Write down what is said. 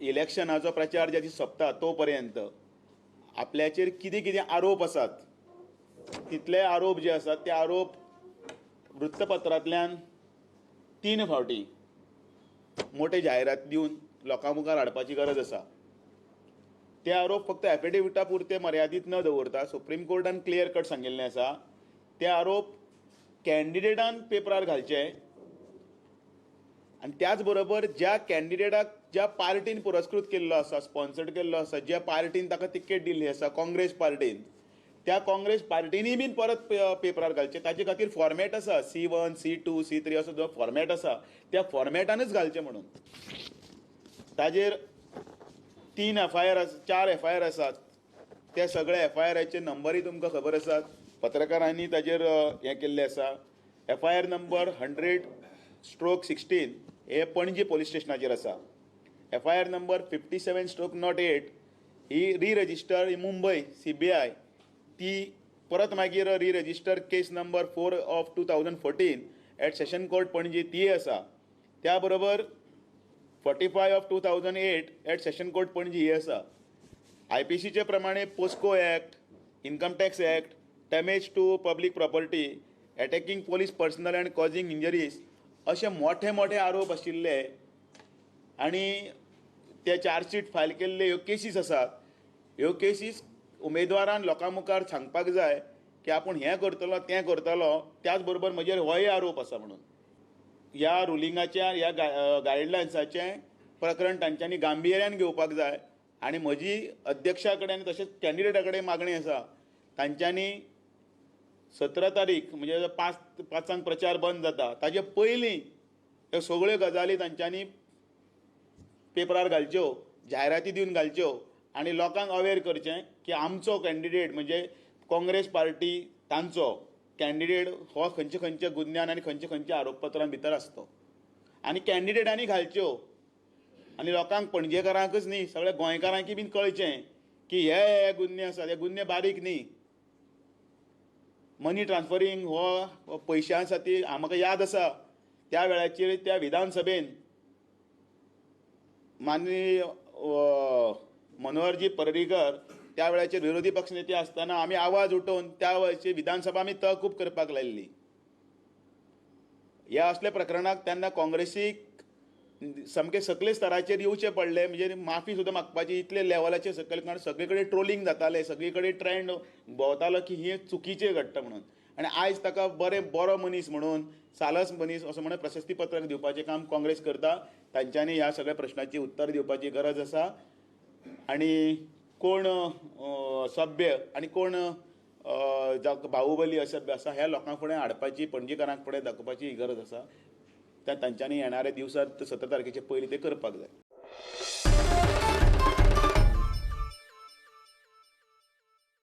इलेक्शनाचो प्रचार ज्या दीस सोंपता तो पर्यंत आपल्याचेर कितें कितें आरोप आसात तितले आरोप जे आसात ते आरोप वृत्तपत्रांतल्यान 3 फावटी मोटे जायरात दिवन लोकां मुखार हाडपाची गरज आसा. ते आरोप फक्त एफिडेविटा पुरते मर्यादीत न दवरता सुप्रीम कोर्टान क्लियर कट सांगिल्लें आसा, ते आरोप कॅन्डिडेटान पेपरार घालचे आनी त्याच बरोबर ज्या कॅन्डिडेटाक ज्या पार्टीन पुरस्कृत केल्लो आसा, स्पॉन्सर्ड केल्लो आसा, ज्या पार्टीन ताका तिकेट दिल्ली आसा काँग्रेस पार्टीन, त्या काँग्रेस पार्टीनी बीन परत पेपरार घालचे. ताचे खातीर फॉर्मेट आसा, C1 C2 C3 असो जो फॉर्मेट आसा त्या फॉर्मेटानूच घालचे म्हणून. ताजेर 3 FIR 4 FIR आसात, त्या सगळे FIRचे नंबरूय तुमकां खबर आसात, पत्रकारांनी ताजेर हें केल्लें आसा. FIR number 100/16 हे पणजी पोलीस स्टेशनाचेर आसा. FIR number 57/08 ही री-रजिस्टर ही मुंबय CBI, ती परत मागीर re-register case number 4 of 2014 at session court Panaji ती आसा. त्या बरोबर 45 of 2008 at session court Panaji ही आसा. IPCचे प्रमाणे POCSO act, income tax act, damage to public property, attacking police personnel and causing injuries अशे मोठे मोठे आरोप आशिल्ले आनी ते चार्जशीट फायल केल्ले ह्यो केसीस आसात. ह्यो केसीस उमेदवारान लोकां मुखार सांगपाक जाय की आपूण हें करतलो तें करतलो, त्याच बरोबर म्हजेर होय आरोप आसा म्हणून. ह्या रुलिंगाच्या ह्या गायडलायन्साचें प्रकरण तांच्यांनी गांभिर्यान घेवपाक जाय आनी म्हजी अध्यक्षा कडेन तशेंच कॅन्डिडेटा कडेन मागणी आसा, तांच्यांनी 17 तारीख म्हणजे 5 प्रचार बंद जाता ताजे पयलीं ह्यो सगळ्यो गजाली तांच्यांनी पेपरार घालच्यो, जायराती दिवन घालच्यो आनी लोकांक अवेर करचें की आमचो कॅन्डिडेट म्हणजे काँग्रेस पार्टी तांचो कॅन्डिडेट हो खंयचे खंयचे गुन्यांव आनी खंयचे खंयचे आरोपपत्रां भितर आसतो आनी कॅन्डिडेटांनी घालच्यो आनी लोकांक पणजेकारांकच न्ही सगळ्या गोंयकारांकी बीन कळचें की हे गुन्हे आसात, हे गुन्हे बारीक न्ही. मनी ट्रान्सफरींग हो पयशां खातीर म्हाका याद आसा त्या वेळाचेर त्या विधानसभेन माननीय मनोहरजी पर्रीकर त्या वेळाचेर विरोधी पक्ष नेते आसतना आमी आवाज उठोवन त्या वेळाची विधानसभा आमी तहकूब करपाक लायिल्ली. ह्या असल्या प्रकरणाक तेन्ना काँग्रेसीक सामके सकले स्तराचेर येवचें पडलें, म्हणजे माफी सुद्दां मागपाची इतले लेवलाचेर सकयल, कारण सगळे कडेन ट्रोलिंग जातालें, सगळे कडेन ट्रेंड भोंवतालो की हें चुकीचें घडटा म्हणून. आनी आयज ताका बरो मनीस म्हणून, सालस मनीस असो म्हणून प्रशस्ती पत्रक दिवपाचें काम काँग्रेस करता. तांच्यांनी ह्या सगळ्या प्रश्नाची उत्तर दिवपाची गरज आसा आनी कोण सभ्य आनी कोण बाहुबली असभ्य आसा ह्या लोकां फुडें हाडपाची, पणजेकारांक फुडें दाखोवपाची गरज आसा. त्या तांच्यांनी येणाऱ्या दिवसात 17 तारखेचे पयलीं तें करपाक जाय.